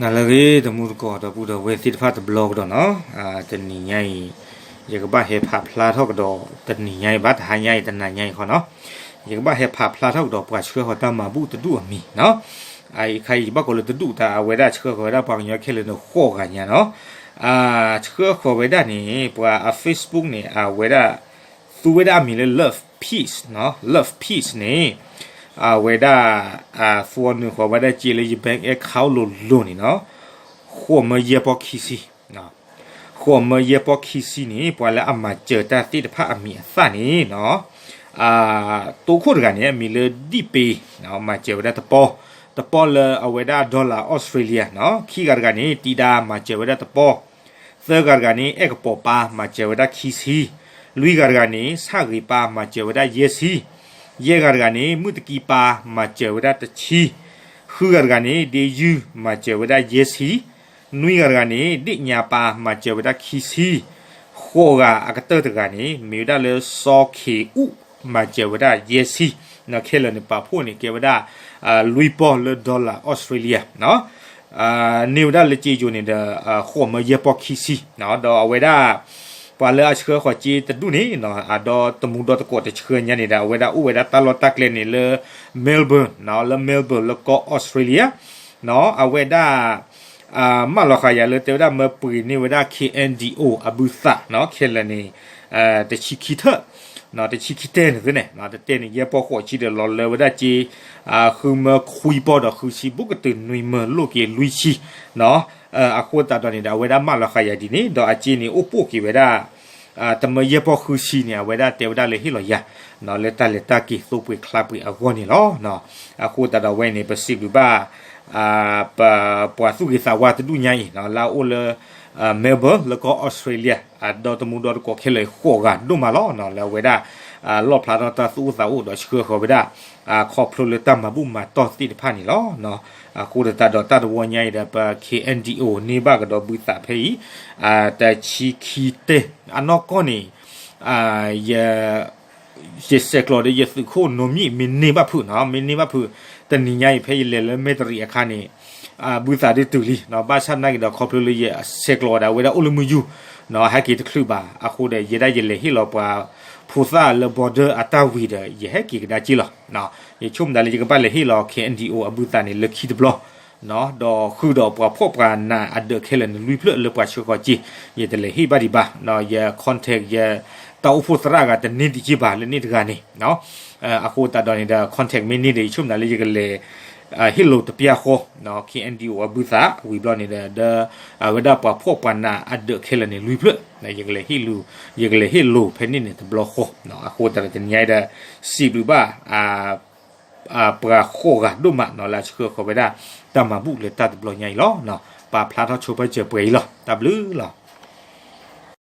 နၤလၢအဂ့ၤ တမူတကိးဒီပုၢ်ဒီဝဲၢ်သ့ၣ်တဖၣ်တဘျီကဒီးနီၤ, တနံၤညါအံၤ ယကဘၣ်ဟဲဖးဖျါထီၣ်ကဒီး တနံၤညါအံၤဘၣ် တဟါညါအံၤ တနၤညါအံၤဃီနီၤ, ယကဘၣ်ဟဲဖးဖျါထီၣ်ကဒီးပှၤဆှၢဃီၤတၢ်မၤဘူၣ်တဒူၣ်အမံၤနီၤ, အခါအံၤယဘၣ်ကိးလၢတဒူၣ်တၢ် အဝဲဒၣ်ဆှၢဃီၤဝဲဒၣ်ပှၤကညီခဲလၢာ်န့ၣ်ဃိးဂၤညါနီၤ, ဆှၢဃီၤဝဲဒၣ်န့ၣ် ပှၤအ Facebook န့ၣ် အဝဲဒၣ် သူဝဲဒၣ်အမံၤလၢ Love Peace နီၤ, Love Peace န့ၣ် အဝဲဒၣ် သူအီနုာ်ဃီၤဝဲဒၣ်စ့လၢယ bank account လိၤလိၤန့ၣ်နီၤ, ဃိးမၢယဲၢ်ပီၢ်ခံဆံ, ဃိးမၢယဲၢ်ပီၢ်ခံဆံန့ၣ် ပှၤလၢအမၤစၢၤတၢ်သ့ၣ်တဖၣ်အမံၤအသၣ်န့ၣ်နီၤ, တိခိၣ်တဂၤန့ၣ် အမံၤလၢဒံၣ်ပ့ မၤစၢၤဝဲဒၣ်တပီၢ်, တပီၢ်လၢအဝဲဒၣ် dollar Australia နီၤ, ခံဂၤတဂၤန့ၣ် တံဒါ မၤစၢၤဝဲဒၣ်တပီၢ်, သၢဂၤတဂၤန့ၣ် အဲၣ်ကပီၤပၤ မၤစၢၤဝဲဒၣ်ခံဆံ, လွံၢ်ဂၤတဂၤန့ၣ် ဆၣ်ဂ့ၤပၤ မၤစၢၤဝဲဒၣ်ယဲၢ်ဆံ, ယဲၢ်ဂၤတဂၤန့ၣ် မုၣ်တကံပၤ မၤစၢၤဝဲဒၣ်တဆံ, ဃုဂၤတဂၤန့ၣ် ဒ့ယုၢ် မၤစၢၤဝဲဒၣ်ယဲၢ်ဆံ, နွံဂၤတဂၤန့ၣ် ဒ့ၣ်ညါပၤ မၤစၢၤဝဲဒၣ်ခံဆံ, ဃိးဂၤအကတၢၢ်တဂၤန့ၣ် မ့ၢ်ဝဲဒၣ်လၢစီၤခ့ၤအူး မၤစၢၤဝဲဒၣ်ယဲၢ်ဆံ, ခဲလၢာ်န့ၣ် ပာ်ဖှိၣ်န့ၣ် ကဲဝဲဒၣ် လွံၢ်ပီၢ်လၢ dollar Australia န့ၢ်ဝဲဒၣ်လၢစ့ယိၤန့ၣ်ဒီး ဃိးမၢယဲၢ်ပီၢ်ခံဆံ, ဒီးအဝဲဒၣ် ပှၤလၢအဆှၢဃီၤစ့တဒူၣ်န့ၣ် ဒီးတမူဒီတကိးတဆှၢညါန့ၣ်ဒီး အဝဲဒၣ်အိၣ်ဝဲဒၣ်တၢ်လီၢ်တၢ်ကျဲန့ၣ်လၢ Melbourne လၢ Melbourne လၢကီၢ် Australia အဝဲဒၣ် မၢလီၤဃာ်ယၤလၢတဲဝဲဒၣ်မၢပှ့ၤန့ၢ်ဝဲဒၣ် K N D O အဘုသး ခဲလၢာ်န့ၣ် တဆံခံထၢၣ် တဆံခံတဲန့ၣ်သ့န့ၣ် တတဲန့ၣ်ယဲၢ်ပီၢ်ဃိးဆံဒီးလီၤလၢဝဲဒၣ်စ့ ဃုမၢခွံပီၢ်ဒီးဃုဆံ ဘူးကတုၤနွံမၢလိၣ်က့ၤလွံၢ်ဆံ အဃိသတးဒီးန့ၣ်ဒီး အဝဲဒၣ်မၢလီၤဃာ်ယၤဒ်န့ၣ် ဒီးအစ့န့ၣ်အိၣ်ပိာ်က့ၤဝဲဒၣ် တမၢယဲၢ်ပီၢ်ဃုဆံန့ၣ် အဝဲဒၣ်တဲဝဲဒၣ်လၢဟ့ၣ်လီၤယၤ လၢတၢ်လဲၤတၢ်က့ၤသိပှ့ၤချါပှ့ၤအဂီၢ်န့ၣ်လီၤ. အဃိသတးဒီးဝဲန့ၣ် ပစံးဘျုးဘၣ် ပှၤသူၣ်ဂ့ၤသးဝါတဒူၣ်ညါအံၤ လၢအအိၣ်လၢ Melbourne လၢကီၢ် Australia ဒီးတမူဒီတကိးခဲလၢာ်ဃိးဂၤဒိၣ်မးလီၤ. လၢအဝဲဒၣ် လီၣ်ဖျါထီၣ်တၢ်သူၣ်အိၣ်သးအိၣ်ဒီးဆှၢဃီၤဝဲဒၣ် ခီဖျိလၢတၢ်မၤဘူၣ်မၤတီၢ်သ့ၣ်တဖၣ်န့ၣ်လီၤ. အဃိသတးဒီးတၢ်တဝီညါအံၤဒီး ပ K N D O န့ၢ်ဘၣ်ကဒီးဘုသးဖဲအံၤ တဆံခံတဲ အနီၢ်ကီၢ်န့ၣ် ယ ယဆဲးကျိးဒီးယသုးခိၣ်နိမံၣ် မ့ၢ်န့ၢ်ဘၣ်ဖုးနီၤ, မ့ၢ်န့ၢ်ဘၣ်ဖုး တနံၤညါအံၤ ဖဲယလဲၤလၢမဲၣ်တရံးအခါန့ၣ် ဘုသးဒုးတုၤလံ, ဘၣ်ဆၣ်သနာ်က့ဒီး ခီဖျိလၢယဆဲးကျိးဒၣ်ဝဲဒၣ်အိၣ်လၢမုၢ်ယူၢ် ဟဲက့ၤတချုးဘၣ်, အဃိဒီး ယဲဒၣ်ယလဲၤဟ့ၣ်လီၤပှၤဖိသၣ်လၢ border အတၢ်ဝံၤဒီး ယဟဲက့ၤကဒါက့ၤလီၤ. ယဆိကမိၣ်ဒၣ်လၢယကဘၣ်လဲၤဟ့ၣ်လီၤ K N D O အဘုသးန့ၣ် လၢခံတဘျီ ဒီးဃုာ်ဒီးပှၤဖှီၣ်ပှၤနးအဒၢးခဲလၢာ်န့ၣ် လွံၢ်ဖျၢၣ်လၢပှၤဆှၢဃီၤစ့, ယတလဲၤဟ့ၣ်ဘၣ်ဒံးဘၣ်, ယ contact ယတၢ်အိၣ်ဖှိၣ်သရၣ်ဂၤတန့ၢ်တက့ၢ်ဘၣ်လၢန့ၣ်တဂၤန့ၣ်, အဃိသတးဒီးန့ၣ်ဒီး contact မ့ၢ်န့ၢ်ဒီး ယဆိကမိၣ်ဒၣ်လၢယကလဲၤ ဟ့ၣ်လိာ်တပျၢ်ဃီ K N D O အဘုသးဝံၤဘျီန့ၣ်ဒီး ဒီးအဝဲဒၣ်ပှၤဖှီၣ်ပှၤနးအဒၢးခဲလၢာ်န့ၣ် လွံၢ်ဖျၢၣ် ယကလဲၤဟ့ၣ်လိာ် ယကလဲၤဟ့ၣ်လိာ်ဖဲန့ၣ်န့ၣ်တဘျီဃီ, အဃိသတးဒီးတနံၤညါဒီး စံးဘျုးဘၣ် ပှၤဃိးဂၤဒိၣ်မးနီၤ လၢအဆှၢဃီၤဝဲဒၣ် တၢ်မၤဘူၣ်လၢတၢ်တဘျီညါအံၤလီၤ. ပာ်ဖျါထီၣ်ဆိပာ်စၢၤပှဲၤအံၤလီၤ. တၢ်ဘျုးလီၤ.